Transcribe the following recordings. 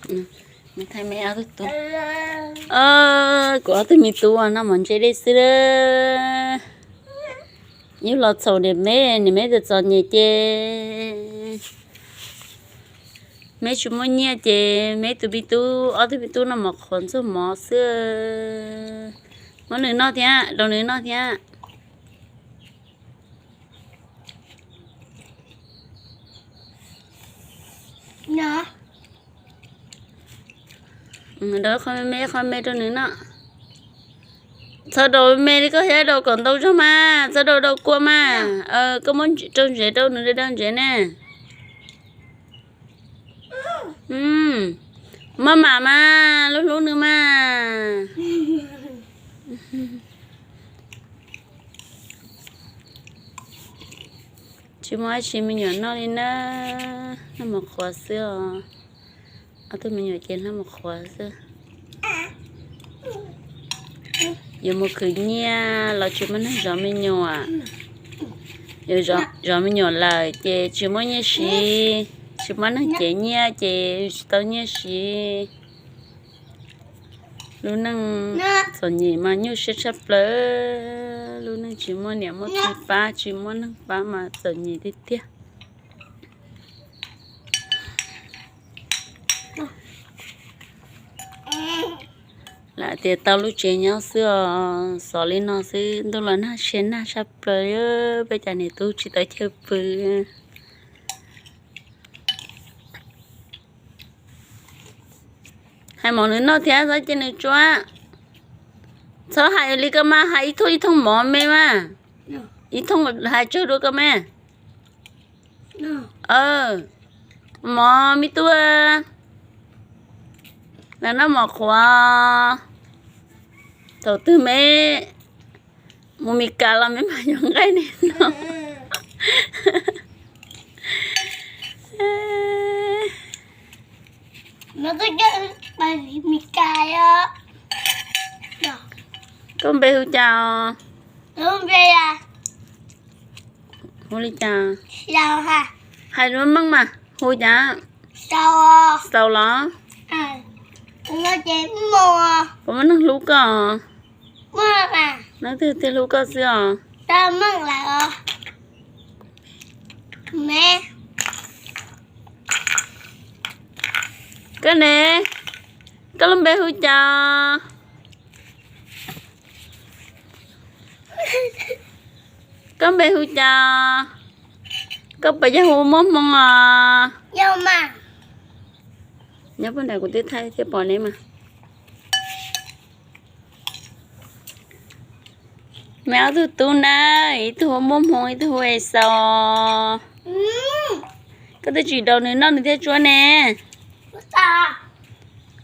Kuv ob tug me tub noj mov ntse dej xwb. Yug los txhaum niam meb, niam meb txom txom nyem ces meb tsis muaj nyiaj ces meb tus me tub, ob tug me tub noj mov qhuav ntxuag mov xwb. Muab nws noj thiab, rau nws noj thiab. Rau qhov me me, qhov me rau nws noj. Txhob rau me li koj thiab, rau kom ntau zog mas, txhob rau rau kua mas. Koj muab rau ntsev rau nws, rau ntsev ne. Maj mam mas, hlub hlub nws mas. Tsis muaj dab tsi me nyuam noj li na, noj mov qhuav xwb os. Ob tug me nyuam ces noj mov qhuav xwb. Yuav mus khwv nyiaj los tsis muaj neeg zov me nyuam. Yuav zov me nyuam lawm ces tsis muaj nyiaj siv, tsis muaj neeg cev nyiaj ces tsis tau nyiaj siv. Lub neej txom nyem mas nyuaj siab tshaj plaws. Lub neej tsis muaj niam muaj txiv pab, tsis muaj neeg pab mas txom nyem tiag tiag. Lam tias tau lub tsev nyob xwb os, xov li no xwb ntuj los nag siab nag tshaj plaws, peb cov niam tub tsis tau chaw pw. Hais mov nws noj thiab, txhob cia nws tsuab. Txhob hais li koj mas, hais ib thooj ib thooj mov me mas. Ib thooj hais tsawg dua koj me. Mov me tub, los noj mov qhuav. Thaum twg me mus Mes Kas los me mam yuav nqaij nws noj. Koj npe hu cas os? Hu li cas? Hais meej mas, hu cas? Xaus los? Puas muaj neeg hlub koj? Leej twg thiaj hlub koj xwb os? Koj ne, koj lub npe hu cas? Koj npe hu cas? Koj puas yog hu Muaj Hmoo os? Nyob puag nram kuv twb thaij thiab pom neb mas. Me ob tug tub na, ib tug hu Muaj Hmoo, ib tug hu Es Xaus. Koj twb tsis daus nws noj nws thiaj tsuab ne.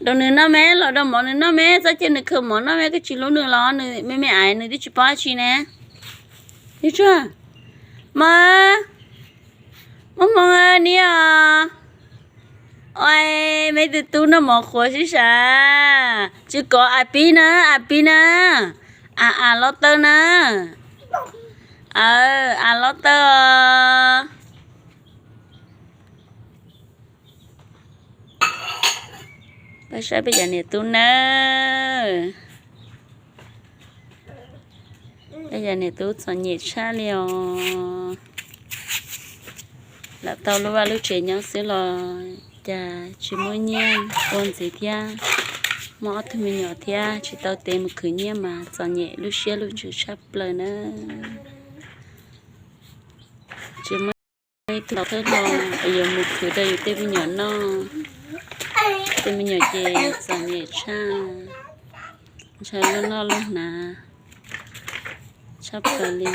Daus nws noj me, los daus mov nws noj me, txhob cia nws khaws mov noj me, koj tsis hlub nws los nws me me aiv nws twb tsis paub dab tsi ne. Ib tsuag, mov, Muaj Hmoo niam os. Ua, me tus tub noj mov qhuav sib sav, tsis kov a pib na, a pib na, a a lob tawb na, a lob tawb. Pab saib peb cov niam tub nawb. Peb cov niam tub txom nyem tshaj li os. Lam tau lub vaj lub tsev nyob xwb los cas tsis muaj nyiaj ua ntxiv thiab. Muaj ob tug me nyuam thiab tsis tau tev mus khwv nyiaj mas txom nyem lub siab lub ntsws tshaj plaws na. Tsis muaj ib tug thawj hlo yuav mus khwv rau yus tej me nyuam noj. Tej me nyuam ces txom nyem tshaj, ntshai luag noj luag hnav tshaj plaws li.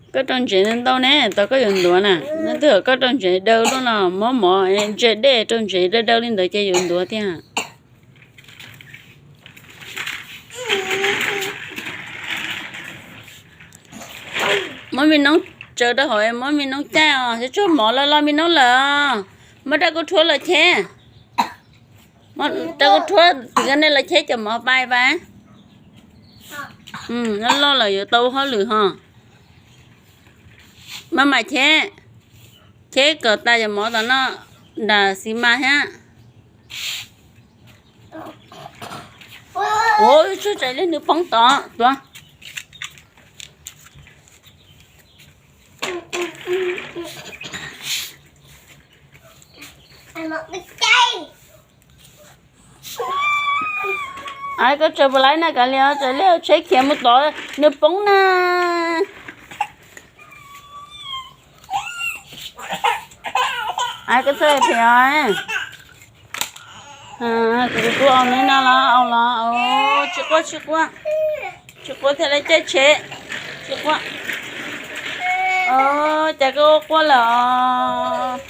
Koj rau ntsev ntau ntau ne, tau koj yuav ntuav na. Neb twb kom koj rau ntsev daw luaj no, muab mov ntse dej rau ntsev daw daw li ntawd ces yuav ntuav tiag. Muab me noob tsaws rau hauv, muab me noob caij os, tsuag mov loj loj me noob lawm os. Muab rab kub rhuab los cheb. Rab kub rhuab tim ko nej los cheb cov mov pais pais. Loj loj lawm yuav tau ua hauj lwm ho. Maj mam cheb, cheb kom tas cov mov tom no nram xis mas thiab. Ua tsuag tsam li nws poob tod tuav. Koj tsaws puas laib na, kav liam, tsaws li tsheb khiav mus tod nws poob na. Koj txhob phem os. Kuv tus tub au neb no los au los, tsis quaj tsis quaj, tsis quaj thiaj li caij tsheb, tsis quaj. Cas koj quaj lawm os.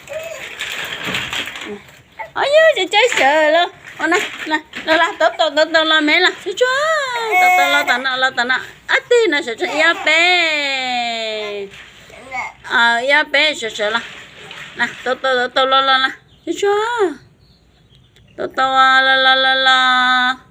Os yog tsis caij sawv los, los tau tau tau tau los me los tsuag tsuag, tau tau los tom no los tom no, ab tig no sawv tsees ib ob peb, ib ob peb sawv sawv los, tau tau tau tau los los los tsuag tsuag, tau tau los los los los.